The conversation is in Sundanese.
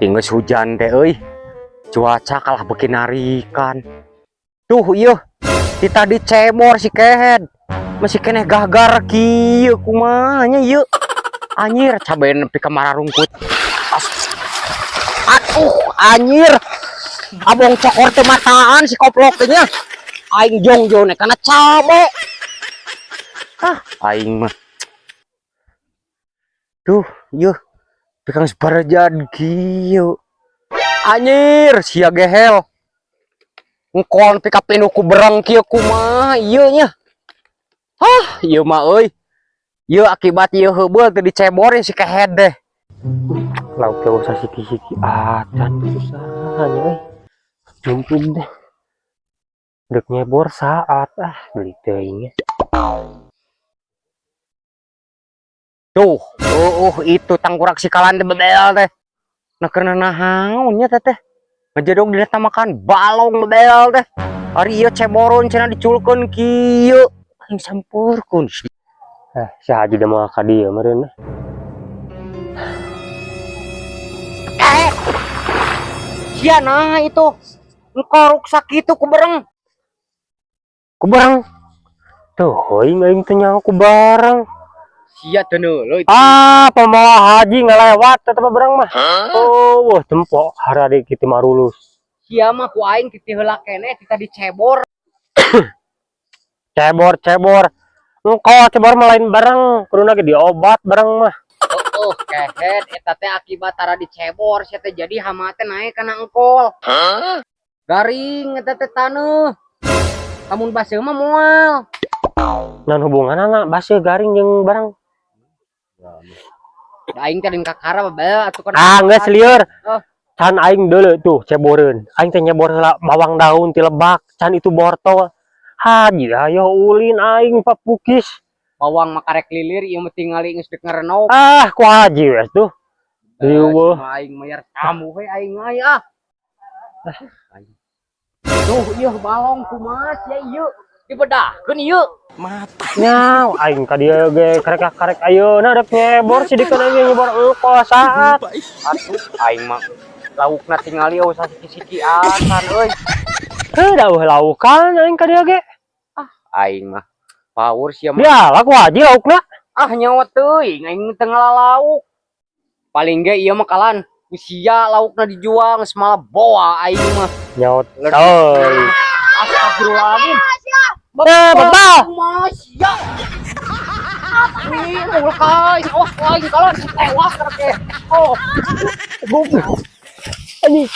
Tinggal hujan teh euy. Cuaca kalah beuki narikan. Tuh ieu. Ti tadi cebor si kehed. Masih keneh gagar kieu, kumaha nya ieu? Anjir, cabe nepi ka mararungkut. Aduh, anjir. Abong cokor teh mataan si koplok teh nya. Aing jongjon kana cabe. Ah, aing mah. Tuh, ieu. Pikang sebarajad kieu. Anjir, sia gehel. Engkol nepi ka pinuh ku bereng kieu, kumaha ieu nya? Hah, ieu mah euy. Ieu akibat ieu heubeul teu dicebor si kehed deh. Lauk teh usah siki-siki acan, susah nya euy. Jungkung deh. Dek nyebor saat ah beli teuing nya. Tuh, itu tangkurak si kalan teh bebel teh. Nah, karena nahaon nya teh teh. Ngejedog dina makan balong bebel teh. Ari ieu ceboron cenah diculkeun kieu. Aing sampurkeun. Eh, si Haji da moal ka dieu meureun. Eh. Sia nah itu. Engko ruksak kitu ku bereng. Ku bareng. Tuh, aing aing teh nyaho ku bareng. Sia teu neuleut. Ah, pamawa haji ngalewat tetep bareng mah. Oh, wah tempo harade kitu marulus. Sia mah ku aing titih heula keneh ti tadi cebor. Cebor cebor. Engko cebor mah lain bareng, kuduna ge diobat bareng mah. Oh, kehed eta teh akibat tara dicebor sia teh, jadi hama teh naik kana engkol. Garing eta teh taneuh. Lamun baseuh mah moal. Naon hubunganna baseuh garing jeung bareng? Da aing teh lain kakara bebel atuh kan. Ah, geus lieur. Oh. Can aing deuleu tuh ceboreun. Aing teh nyebor heula bawang daun ti lebak, can itu bortol. Haji ayo ulin aing papukis. Bawang mah karek lilir, ieu mah tingali geus dek ngarenok. Ah, ku haji wes tuh. Riweuh. Aing mayar tamu we aing ai ah. Tuh ieu balong kumaha sia ieu? Dibedahkeun ieu. Nyaw, aing ka dieu ge karek-karek ayeuna rek nyebor sidikan aing nyebor engko saat. Atuh aing mah laukna tingali eueuh sasiki-siki acan euy. Heuh, da eueuh laukan aing ka dieu ge. Aing mah power sia mah. Dia lah ku haji laukna. Ah, nyawa teuing aing teu ngala lauk. Paling ge ieu mah kalan usia laukna dijual geus malah boa aing mah. Nyawa teuing. Astagfirullahaladzim. Eh, bebal. Kumaha sia? Ih, mul kai. Oh, aing kalan tewas rek. Oh, Goblok. Anjing.